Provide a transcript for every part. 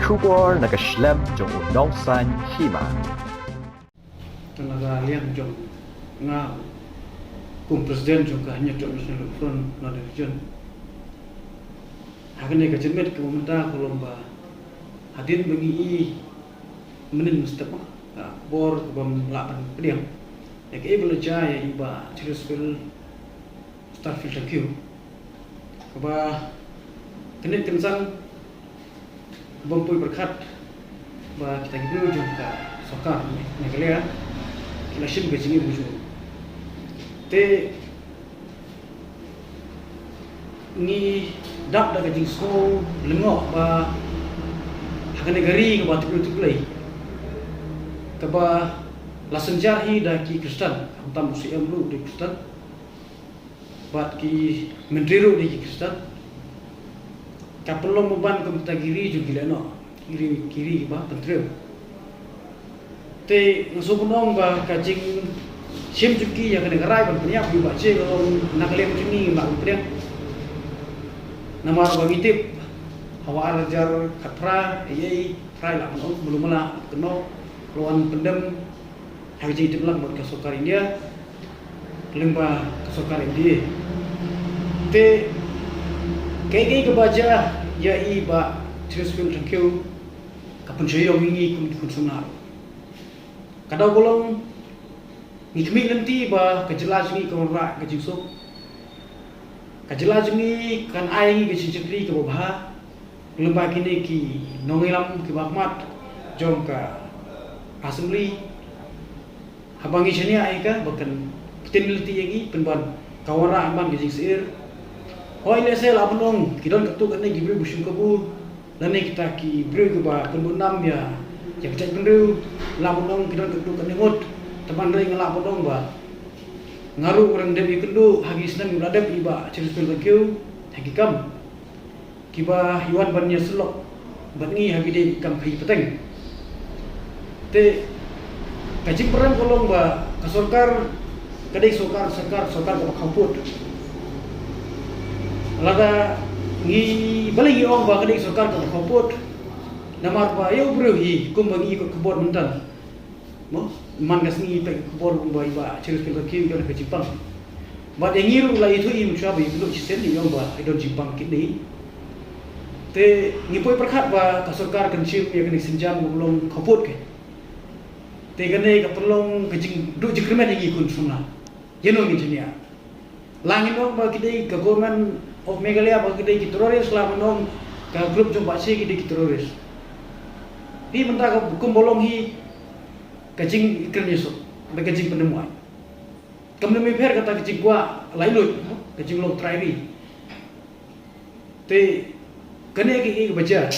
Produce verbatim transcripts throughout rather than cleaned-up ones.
Khubor na ka shlem jong u nongsan hima. Tang la liang jong nga kum president jong ka Hynñiewtrep National Front Northern Region. Ha kane ka jingmut ka mynta ka long ba hadien ba ngi i mynnin mynstep ka bor ka bym lah ban pdiang. Ïa ka i ba la jia ïa i Bah Cherisfield Starfield Thangkhiew. Kaba kane kynsan bym poi pyrkhat ba kita ki briew jong ka sorkar Meghalaya ki la shim ka jingim bujur. Te ngi dap da ka jingsngew lyngngoh ba ha kane ka ri kaba tip briew tip Blei kaba la synshar hi da ki Khristan, khamtam u Siem ruh u dei Khristan. Bad ki myntri ruh dei ki Khristan. Ka pynlong ban kum kita ki ri jong ki lehnoh, ki ri, ki ri kiba pyntriem. Te nga sngewpynong ba ka jingshim jong ki ïa kane ka rai ban pynïap ïa u Bah Che ka long na ka liang jong ngi ngim lah ban pdiang. Namar ba ngi tip ha u ar hajar khatphra, ei ei, phra, lah ban ong, mulu mala kynnoh, la wan pyndem ha ka jingïatyngkhuh lang bad ka sorkar India lyngba ka sorkar M D A. Te kaei kaei kaba jia ïa i Bah Cherisfield Thangkhiew ka pynshoi ïa ngi kum ki khun samla. Ka daw ba long ngi khmih lynti ba ka jylla jong ngi ka wanrah ka jingsuk. Ka jylla jong ngi kan ai ngi ka jingshakri kaba bha lyngba kine ki nongïalam kiba khmat jong ka Assembly. Haba ngi shaniah ïa ka ba kan ktien lynti ïa ngi pynban ka wanrah ban ka jingsyier. Hooid, lehse lah ban ong ki don katto katne ki briew ba shim kabu lane kita ki briew kiba pynbun nam ïa ïa ka jaitbynriew, lah ban ong ki don katto katne ngut. Tangba hynrei nga lah ban ong ba nga ruh nga dang dep ïakynduh ha ki snem ba la dep i Bah Cherisfield Thangkhiew ha ki kam kiba i wan ban ïasyllok bad ngi ha ki dei kam khaïi pateng. Te ka jingpyrem ka long ba ka sorkar ka dei sorkar, sorkar, sorkar kaba khawpud. Lada ngi, balei ngi ong ba ka dei sorkar kaba khawpud? Namar ba ïa u briew hi kumba ngi ïoh khubor mynta, mo, man ka sngi peit khubor kumba i Bah Cherisfield Thangkhiew i don ka jingpang. Bad ïa ngi ruh la ithuh i mynshuwa ba i kynduh shisien i ong ba i don jingpang kidney. Te ngi poi pyrkhat ba ka sorkar kan shim ïa kane ka sienjam kaba long khawpud kein. Te kane ka pynlong ka jingduh jingkyrmen ïa ngi khun samla. Ïa no ngin shaniah? La ngin ong ba ki dei ka Government of Meghalaya ba ki dei ki terrorist, la ngin ong ka group jong Bah Che ki dei ki terrorist. Hi mynta ka kumba long hi ka jingkren ïasuk bad ka jingpynwai. Kam lym pher kata ka jingkwah laitluid, ka jinglong trai ri. Te kane ka i ba jia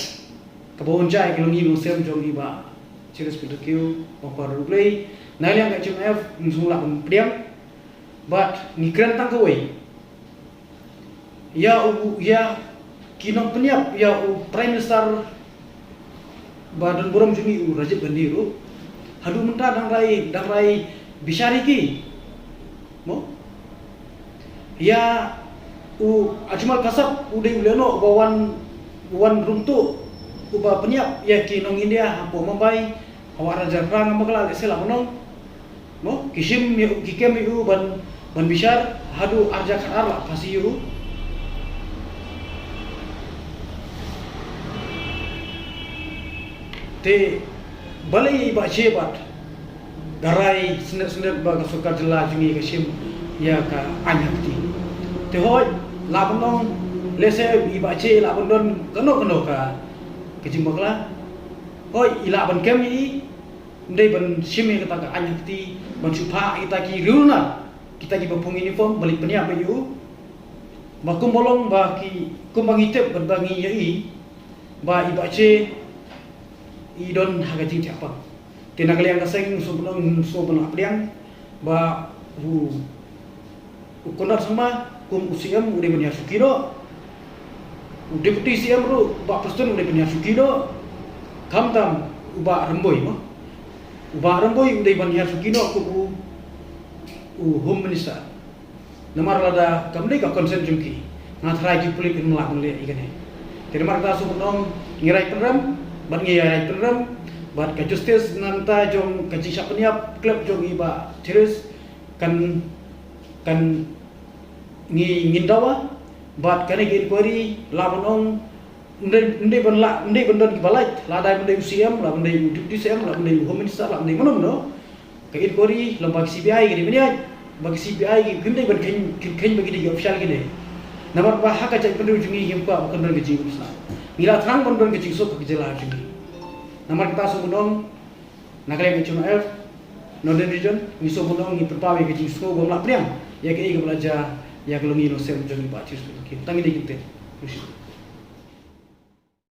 kaba wan jia ka long i long sem jong i Bah Cherisfield Thangkhiew, ba para ruh Blei na liang ka H M F, ngi sngewlah ban pdiang. Bad ngi kren tang kawei ïa u, ïa ki nongpynïap ïa u Prime Minister ba don burom jong ngi u Rajiv Gandhi ruh. Haduh mynta dang rai, dang rai bishar ïa ki. Mo? Ïa u Ajmal Kasab u dei u lehnoh uba wan, wan rung tuh uba pynïap ïa ki nong India hapoh Mumbai. Ha u ar hajar phra, ngam bakla lehse lah ban ong. Mo, ki shim ïa u, ki kem ïa u ban, ban bishar, haduh ar hajar khatar la phasi ïa u. Te balei i Bah Che bad ka rai snet snet ba ka sorkar jylla jong ngi ka shim ïa ka aiñ ha kti? Te hooid, lah ban ong lehse i Bah Che lah ban don kano kano ka, ka jingbakla. Hooid, i lah ban kem ïa i, ym dei ban shim ïa kata ka aiñ ha kti ban shu phah ïa kita ki riewna, kita kiba phong uniform ba leit pynïap ïa u. Ba kumba long ba ki, kumba ngi tip bad ba ngi ïohi ba i Bah Che i don ha ka jingthiah pang. Te na ka liang ka seng sngewbha ban, sngewbha ban pdiang ba u, u Conrad Sangma kum u C M u dei ban hiar shuki noh. U Deputy C M ruh, Bah Prestone u dei ban hiar shuki noh. Khamtam u Bah Rymbui, mo, u Bah Rymbui u dei ban hiar shuki noh kum u, u Home Minister. Namar lada kam dei ka consent jong ki, nga tharai ki pulit kin lah ban leh ïa kane. Te namar kata sngewbha ngi rai pynrem Bad ngi ïai pynrem bad ka justice na ka bynta jong ka jingshah pynïap khlem jong i Bah Chris, kan, kan ngi, ngin dawa. Bad kane ka inquiry la ban ong, ym dei, ym dei ban la, ym dei ban don kiba lait, lada ym dei u C M, lada ym dei u Deputy C M, lada ym dei u Home Minister, lada ym dei mano mano. Ka inquiry lem bad ka C B I ka dei ban ïaid, bad ka C B I kim dei ban kheiñ, kheiñ, kheiñ ba ki dei ki official kine. Namar ba ha ka jaitbynriew jong ngi ngim kwah ba kan don ka jingmynsaw. Ngi la thrang ban don ka jingsuk ha ka jylla jong ngi. Namar kata sngewbha ban ong, na ka liang ka H M F Northern Region, ngi sngewbha ban ong, ngi pynpaw ïa ka jingsngew bym lah pdiang ïa kaei kaba la jia ïa ka longïing longsem jong i Bah Chris Kithuki. Tang kine ki ktien.